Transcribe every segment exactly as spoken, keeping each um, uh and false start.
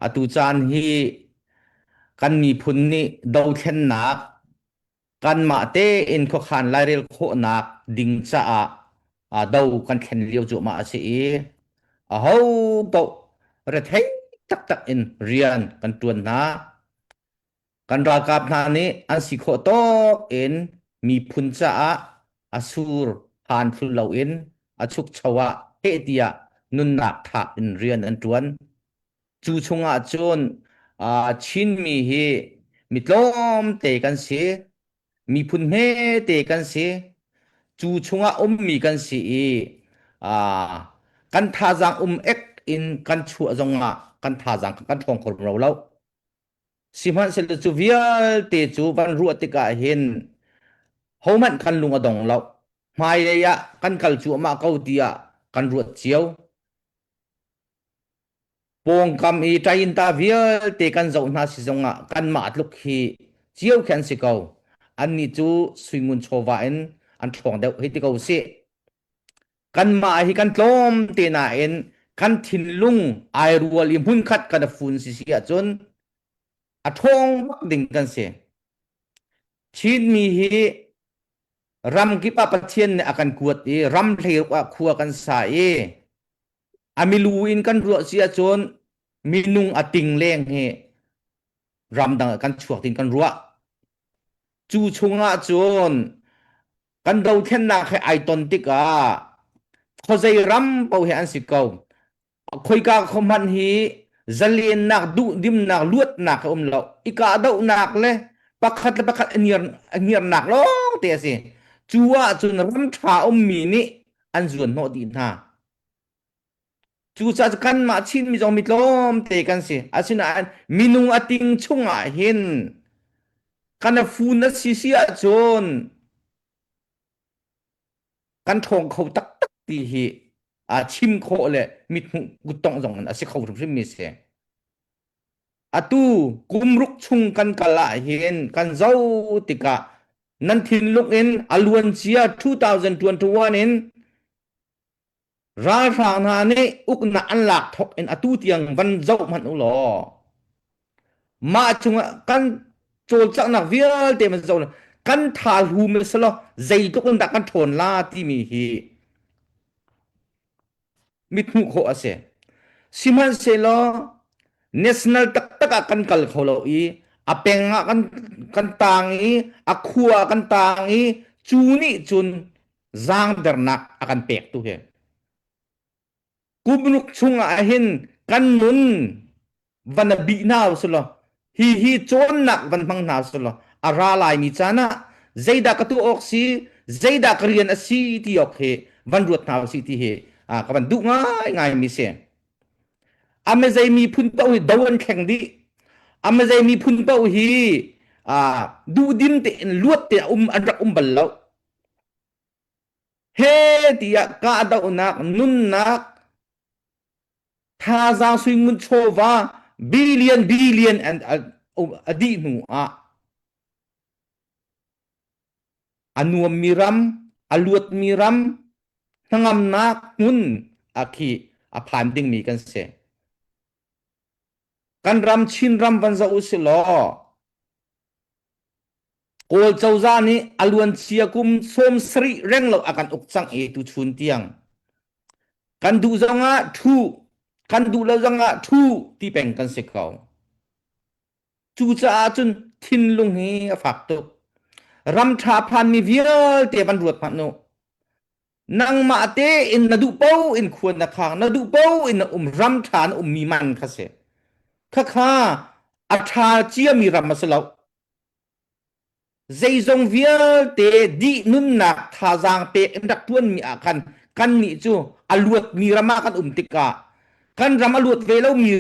Atu caan hi kan miphun nih dothlennak, kanmah tein khuakhan lairel khawhnak ding caah, aa, do kan thlen lio cuahmah a si i, aho paoh rethei taktak in rian kan ṭuan hna. Kan ralkap hna nih an si khawh tawk in miphun caah a sur phan thlu loin a chukcho ah heh tiah nunnak thah in rian an ṭuan. Cu chungah cun, aa, Chinmi hi mi tlawmte kan si, miphun hmete kan si, cu chungah ummi kan si i, aa, kan thazaang um ek in kan chuah zongah kan thazaang kan ṭhawng kho rero lo. Sihmanhsehlaw cu vialte cu van ruah tikah hin hohmanh kan lung a dong lo. Hmailei ah kan kal cuahmah ko tiah kan ruat cio. Pawngkam i ṭainta vialte kan zoh hna si zongah kanmah tluk hi cio khi an si ko. Annih cu sui ngun chawva in an ṭhawng deuh hei ti ko si. Kanmah hi kan tlawmte nain kan thinlung aa rual i hmunkhat kan fun si si ahcun a ṭhawng bak ding kan si. Chinmi hi ram kip ah Pathian nih a kan kuat i ram hleiruk ah khua kan sa i a milu in kan ruah si ahcun minung a ting leng hi ramdang ah kan chuak ding kan ruah. Cu chungah cun kan dothlennak he aa ton tikah khuazei ram paoh he an si ko. Khoika khuahmanh hi zalennak, duhdimnak, luatnak a um lo. I kahdohnak le pakhat le pakhat a ngiar, a ngiarnak lawngte a si. Cu ahcun ram ṭha a ummi nih an zuan hnawh dih hna. Cucaah cu kanmah Chinmi zong mi tlawmte kan si. Asinain minung a ting chungah hin kan a fun a si si ahcun kan ṭhawng kho taktak ti hi, aa, chim khawh le mithmuh kuttongh zong in a si kho hrimhrim mi si. Atu kum ruk chung kan kal ah hin kan zoh tikah nan thinlung in a luancia two thousand twenty-one in ralhrang hna nih uknak an lak thok in atu tiang van zoh hmanh u law. Mah cungah kan cawlcanghnak vialte man zoh le kan tha hlum a si law, zeitluk in dah kan ṭhawn la timi hi mithmuh khawh a si. Sihmanhsehlaw, national taktak ah kan kal kho lo i, a peng ah kan, kan tang i, a khua ah kan tang i, cu nih cun zaangdernak a kan pek tu hi. Kum ruk chungah hin kan nun van a bih hna u si law, hihi cawnnak van hmang hna u si law, a ra laimi caan ah zeidah ka tuah awk si, zeidah ka rian a si ti awk hi van ruat hna u si ti hi, aa, ka van duh ngaingai mi si. A mizei miphun paoh hi do an thleng dih. A mizei miphun paoh hi, aa, duhdim tein luat tein a um, an rak um bal lo. He tiah kahdohnak, nunnak, thazaang sui ngun chawva, billion, billion an, a, a dih hnu ah a nuammi ram, a luatmi ram, hnangamnak hmun a khi a phan dingmi kan si. Kan ram Chin ram van zoh u si law, Kawl cozah nih a luancia kum sawm sarih renglo a kan uk cang i tuchun tiang kan duh zongah ṭhu, kan duh lo zongah ṭhu ti peng kan si ko. Cucaah cun thinlung hi a fak tuk. Ram ṭha phanmi vialte van ruat hmanh u. Nangmah tein na duh paoh in khua na khang, na duh paoh in na um, ram ṭha na ummi man kha si. Khakha a ṭha ciami ram a si lo. Zeizong vialte dihnunnak thazaang pek in rak ṭuanmi ah khan kannih cu a luatmi ram ah kan um tikah kan ram a luat ve lomi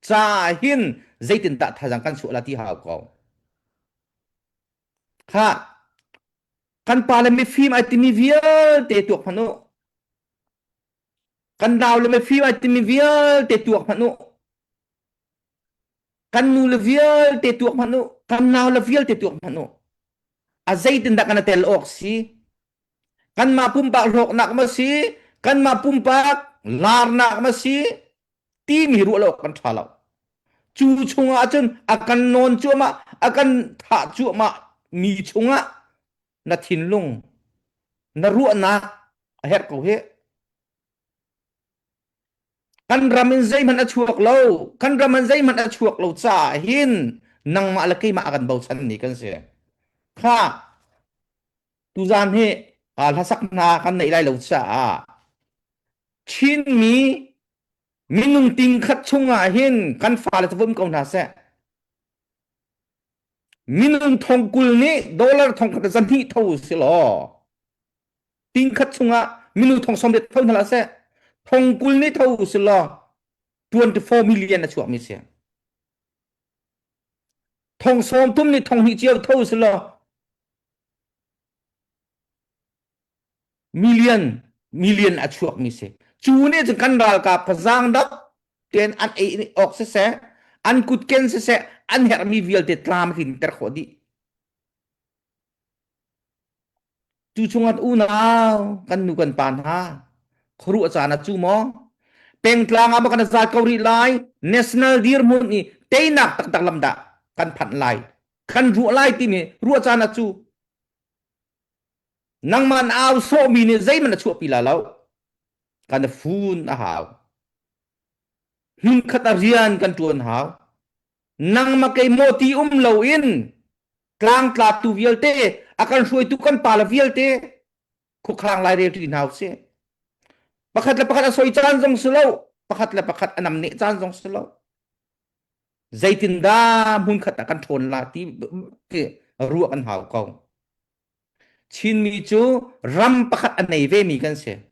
caah hin zeitindah thazaang kan chuah lai ti hau ko. Kha, kan pa le mifim aa timi vialte tuak hmanh u. Kan nau le mifim aa timi vialte tuak hmanh u. Kan nu le vialte tuak hmanh u. Kan nau le vialte tuak hmanh u. A zeitindah kan tel awk si? Kanmah pumpak hlawknak maw si? Kanmah pumpak larnak maw si? Timi ruah lo kan ṭha lo. Cu chungah cun a kan nawn cuahmah, a kan thah cuahmah mi chungah na thinlung, na ruahnak a herh ko hi. Kan ram in zeihmanh a chuak lo, kan ram in zeihmanh a chuak lo caah hin nangmah le keimah a kan bochan ni kan si. Kha, tuzan hi, aa, hlasak hna kan neih lai lo caah Chinmi minung tingkhat chungah hin kan fale cu vumh ko hna seh. Minung thongkul nih dollar thongkhat zahnih tho si law, tingkhat chungah minung thong sawm riat tho hna la seh, thongkul nih tho si law, twenty four million a chuakmi si. Thong sawm thum nih thong hnih cio tho si law, million, million a chuakmi si. Cu nih cun kan ralkap kha zaangdap tein an ei awk siseh, an kutken siseh, an herhmi vialte tlam hlinter khawh dih. Cu chungah unau kan nu kan pa hna khuaruah caan a cu maw? Pengtlang ah maw kan zal ko rih lai, national dirhmun i teinak taktak lam dah kan phanh lai, kan ruah lai timi ruah caan a cu. Nangmah na au sawhmi nih zeihmanh a chuahpi lai lo. Kan fun a hau. Hmunkhat a rian kan ṭuan hau. Nangmah kei maw ti um loin tlangtlatu vialte, a kan hruaitu kan pa le vialte khuakhang lai rel ṭi hna usih. Pakhat le pakhat a soi caan zong si lo, pakhat le pakhat a nam neh caan zong si lo. Zeitindah hmunkhat ah kan ṭhawn lai ti, ti ruah kan hau ko. Chinmi cu ram pakhat a nei vemi kan si.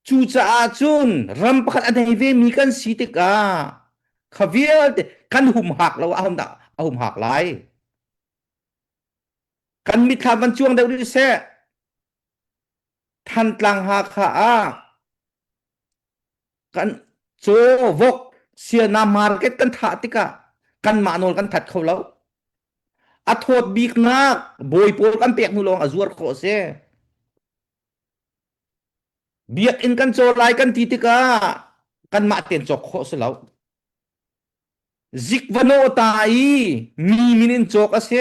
Cucaah cun ram pakhat a nei vemi kan si tikah kha vialte kan humhak lo, a hum, a humhak lai. Kan mitthlam van cuang deuh rih seh. Thantlang Hakha ah kan caw vok siana market kan thah tikah kanmah nawl kan that kho lo. A thawt biknak bawi pawl kan pek hnu lawng a zuar khawh a si. Biakinn kan caw lai kan ti tikah kanmah tein cawk khawh a si lo. Zik va nawh ta i mi min in cawk a si.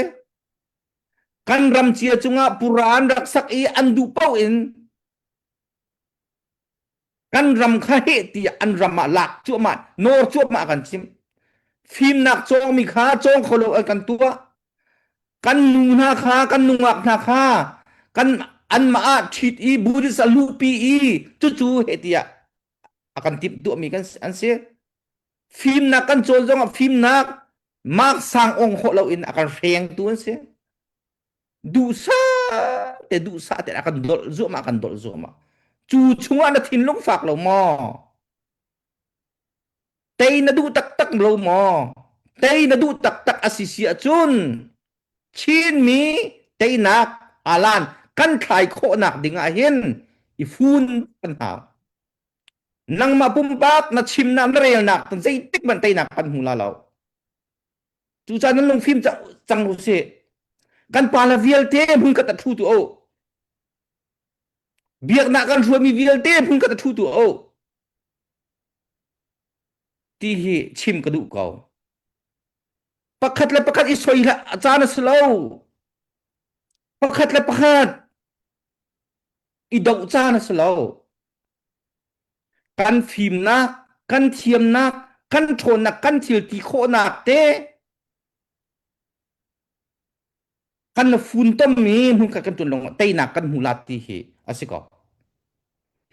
Kan ram cia cungah pura an rak sak i an duh paoh in kan ram kha heh tiah an ram ah lak cuahmah, nawr cuahmah kan chimh. Fimnak cawngmi kha cawng kho lo an kan tuah. Kan nu hna kha, kan nungak hna kha, kan, anmah ah ṭhit i Buddhist a luhpi i cucu heh tiah a kan timh tuahmi kan, an si. Fimnak kan cawn zongah fimnak maksang ong khawh loin a kan hreng tu an si. Duhsah te, duhsah te a kan dolh zuahmah, a kan dolh zuahmah. Cu chungah na thinlung fak lo maw? Tei na duh taktak lo maw? Tei na duh taktak a si si ahcun Chinmi teinak aa lan kan thlai khawhnak dingah hin i fun kan hau. Nangmah pumpak na chimnak, na relnak tan zeitik hmanh teinak kan hmu lai lo. Cucaah nan lungfim cang, cang u sih. Kan pa le vialte hmunkhat ah ṭhu tu o. Biaknak kan hruaimi vialte hmunkhat ah ṭhu tu o. Ti hi chim ka duh ko. Pakhat le pakhat i soi hlah caan a si lo. Pakhat le pakhat i doh caan a si lo. Kan fimnak, kan thiamnak, kan ṭhawnnak, kan thil ti khawhnak te kan fun tommi hmunkhat kan ṭuan lawng teinak kan hmu lai ti hi a si ko.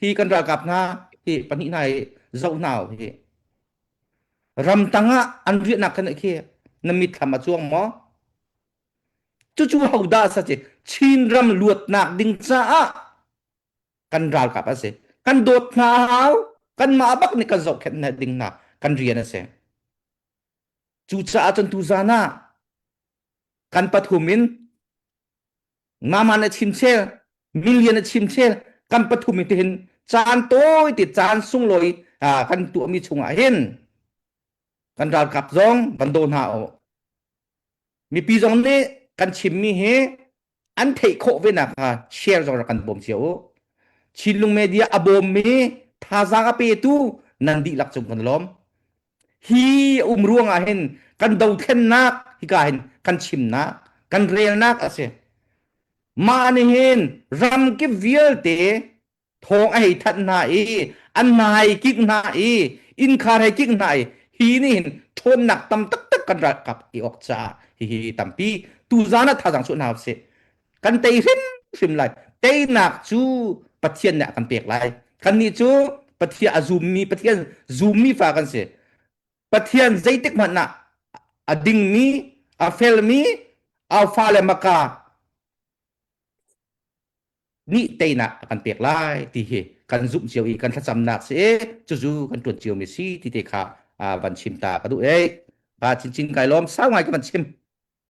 Hi kan ralkap hna hi pahnih hna hi zoh hna u hi. Ramtang ah an riahnak kan khi na mitthlam a cuang maw? Cucu hodah a si? Chin ram luatnak ding caah kan ralkap a si. Kan dawt hna a hau, kanmah bak nih kan zohkhenh hna ding hna kan rian a si. Cucaah cun tuzan ah kan pathum in mah man a chim chel, million a chim chel, kan pathum in tihin caan tawi ti caan sunglawi, aa, kan tuahmi chungah hin kan ralkap zong van daw hna u. Mipi zong nih kan chimmi hi an theih khawh ve nakhnga share zong rak kan bawm cio u. Chinlung Media a bawmmi thazaang a petu nan dihlak cung kan lawm. Hi a um ruangah hin kan dothlennak hika hin kan chimnak, kan relnak a si. Mah nih hin ramkip vialte thawng a hei that hna i, an nai kik hna i, inkhar hei kik hna i, hi nih hin ṭhawnnak tam taktak kan ralkap i awk caah hihi tampi tuzan ah thazaang chuah hna usih. Kan tei hrimhrim lai. Teinak cu Pathian nih a kan pek lai. Kannih cu Pathian a zummi, Pathian zummi fa kan si. Pathian zeitik hmanh ah a dingmi, a felmi, a fale maka nih teinak a kan pek lai ti hi kan zumh cio i kan thlacamnak si i cucu kan ṭuan ciomi si ti te kha, aa, van chim ta ka duh ei. Ka chinchin kai lawm sau ngai ka van chim.